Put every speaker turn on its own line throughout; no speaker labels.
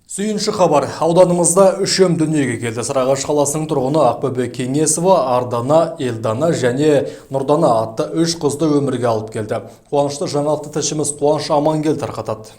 Сүйінші хабар. Ауданымызда үшем дүниеге келді. Сарыағаш қаласының тұрғыны Ақбөбе Кеңесова Ардана, Елдана және Нұрдана атты үш қызды өмірге алып келді. Қуанышты жаңалықты тілшіміз Қуаныш Амангел тарқатады.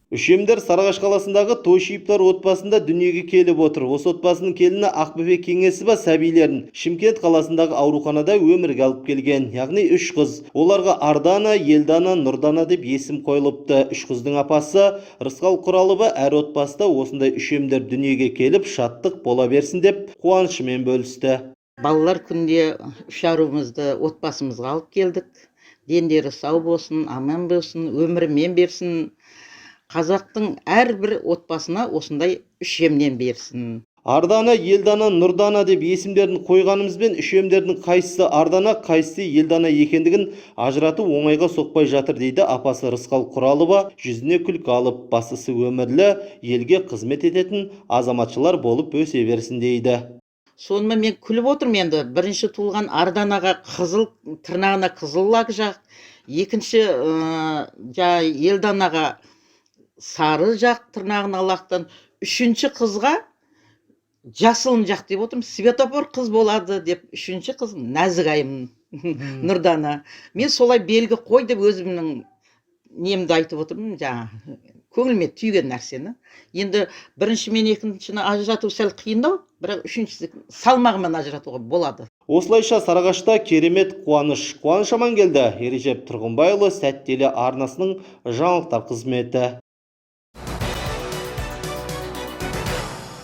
Үшемдер Сарыағаш қаласындағы Тойшиевтар отбасында дүниеге келіп отыр. Осы отбасының келіні Ақбөбе Кеңесова сәбилерін Шымкент қаласындағы ауруханада өмірге алып келген. Яғни үш қыз. Оларға Ардана, Елдана, Нұрдана деп есім қойылыпты. Үш қыздың апасы Рысқал Құралова әр отбасыда осындай үшемдер дүниеге келіп, шаттық бола берсін деп қуанышымен бөлісті.
Балалар күнде үш аруымызды отбасымызға алып келдік. Дендері сау болсын, аман болсын, өмірімен берсін. Қазақтың әрбір отбасына осындай үшемнен берсін.
Ардана, Елдана, Нұрдана деп есімдерін қойғанымызбен, үшемдердің қайсысы Ардана, қайсысы Елдана екендігін ажырату оңайға соқпай жатыр, дейді апасы Рысқал Құралова жүзіне күлкі алып. Бастысы, өмірлі, елге қызмет ететін азаматшалар болып өсе берсін дейді.
Сонымен мен күліп отырмын енді. Бірінші туылған Арданаға қызыл, тырнағына қызыл лак жақ, екінші Елданаға сары жақ тырнағына лактан, үшінші қызға жасылын жақ деп отырмын, светофор қыз болады деп. Үшінші қыз Нәзік айым Нұрдана. Мен солай белгі қой деп өзімнің немді айтып отырмын, жаңағы көңіліме түйген нәрсені. Енді бірінші мен екіншіні ажырату сәл қиындау, бірақ үшіншісі салмағымен ажыратуға болады.
Осылайша, Сарыағашта керемет қуаныш. Қуаныш Амангелді, Ережеп Тұрғынбайұлы, Сәт телеарнасының жаңалықтар қызметі.